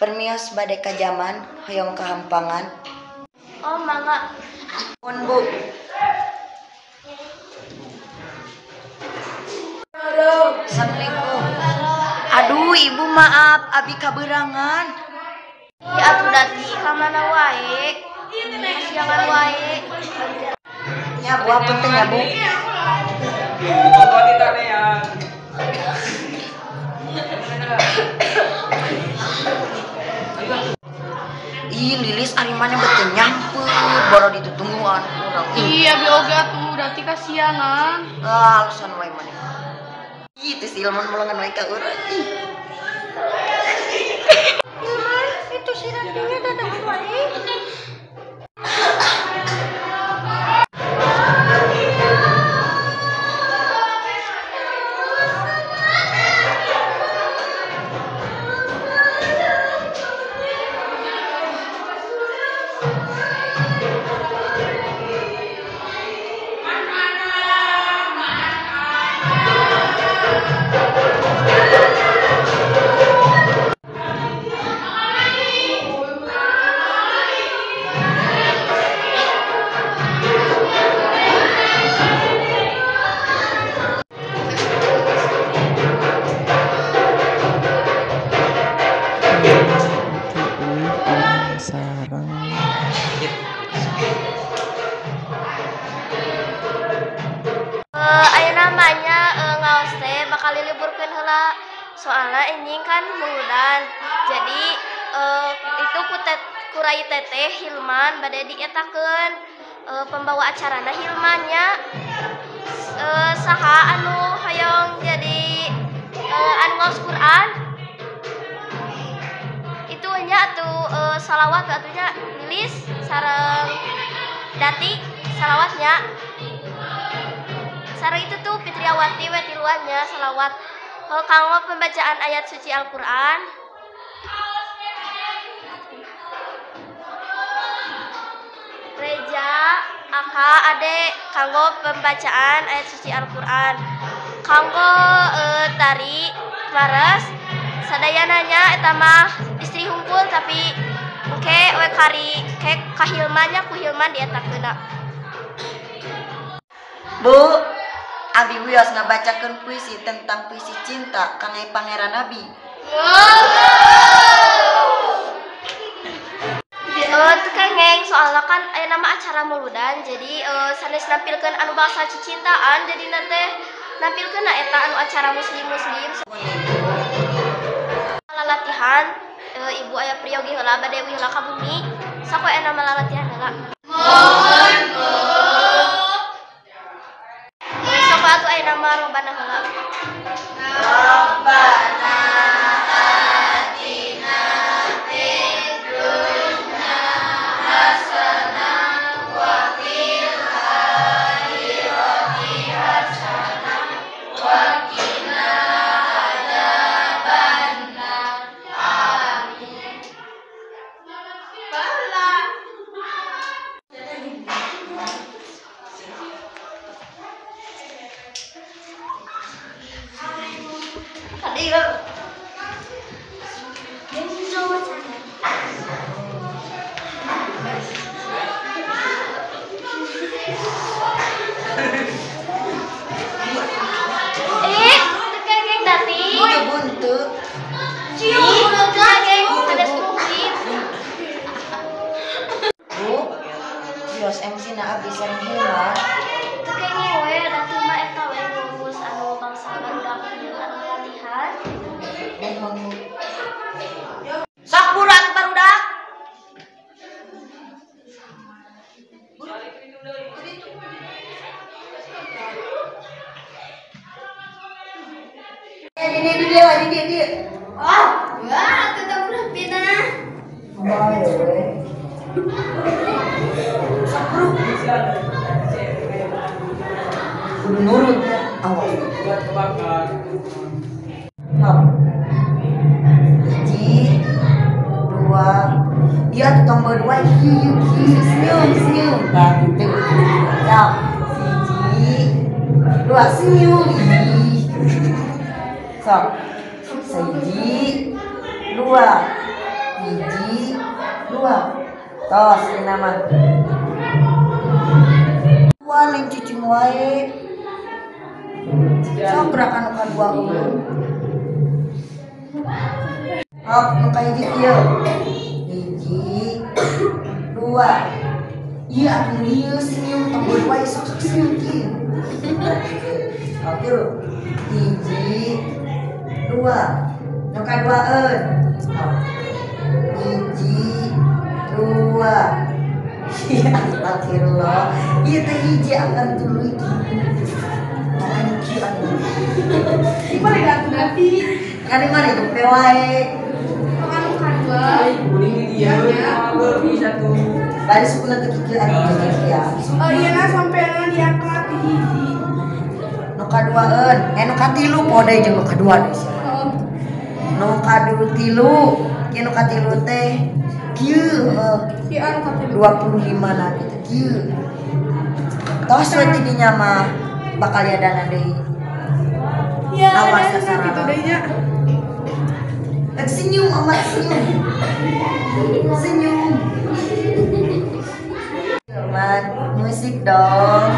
Permios bade ka jaman hoyong kahampangan. Oh, mangga. Nuhun, Bu. Assalamualaikum. Aduh, Ibu maaf, abi kabeurangan. Ya atuh Dati ka mana wae? Kasiangan wae. Nya Bu, apunten ya, Bu. Ih, Lilis ari mana bet teu nyamper, boro ditutungguan urang. Iya, bi oge atuh Dati kasiangan. Ah, alasan wae maneh. Ih, teu si Ilman melengan wae ka urang. Ih. Ilman, itu si Ratinya dadangan wae. Ayeuna mah nya ngaos teh bakal diliburkeun heula. Soalna enjing kan muludan. Jadi itu ku rai teteh Hilman bade dietakeun pembawa acarana Hilman nya. Saha anu hoyong jadi anu ngaos Quran? Itu nya atuh salawat atuh nya Lilis sareng Dati salawatnya. Sareng itu tuh Fitriawati we tiluannya salawat. Kanggo pembacaan ayat suci Al-Qur'an. Reja Aka Ade kanggo pembacaan ayat suci Al-Qur'an. Kanggo tari mares sadayananya eta mah istri hungkul tapi engke we kari ke ka Hilman nya ku Hilman dietakeunna. Bu, abi wios ngabacakeun puisi tentang puisi cinta kangge Pangeran Nabi. Teu kengeng soalna kan aya nama acara muludan jadi sanes nampilkeun anu bangsa cicintaan jadi teh nampilkeun eta anu acara muslim-muslim. Lalatihan ibu aya priyogi heula bade uih heula ka bumi. Sok we aya nama lalatihan heula. Mohon Bu. Sok atuh aya nama robana heula. Rabbana atina fid dunya hasanah wa fil akhirati hasanah wa qina adzabannar. Amin. Teu kengeng Dati. Teu buntu. Ih, teu kengeng sanes muhrim. Bu, wios MC na abi sareng Hilman. Teu kengeng we Dati mah eta we ngurus anu bangsa barudak ieu anu latihan. Nuhun, Bu. Sok buru atuh barudak. Dia. Oh, wah, tetep rapina. Sok buru. Kudu nurut awas. Hap. 1, 2, dia tuh tombol 2, hiu, hiu, senyum, senyum. Nah, gitu. Sok, 1, 2, senyum. Ih. Sok, 1, 2, Hiji, dua. Tos ini mah. Dua neng cicing wae. Sok gerakan nu kadua euy. Hok nu kahiji kieu. Hiji, dua. Iya atuh lieu senyum tong bodoh wae sok sok senyum kieu. Oke, hiji, dua. Nu kaduaeun. Hiji, dua. Ya astagfirullah. Ieu teh hiji akan tuluy kieu. Anu kieu anu. Di mana atuh nanti? Kali mana itu wae. Anu kadua. Kuning di dia, bisa tuh. Bari sukuna teh kieu anu kieu ya. Oh iya nah sampai na diangkat di hiji. Nu kaduaeun, nu katilu poe jeung nu kadua deui sia. Nu katilu, kieu nu katilu teh kieu heuh. Kieu anu katilu. 25 na gitu kieu. Tos we ti dinya mah bakal yadana deui. Ya, awas ada sasaran. Gitu deui nya. Rek senyum amat senyum. Senyum. Amat musik dong.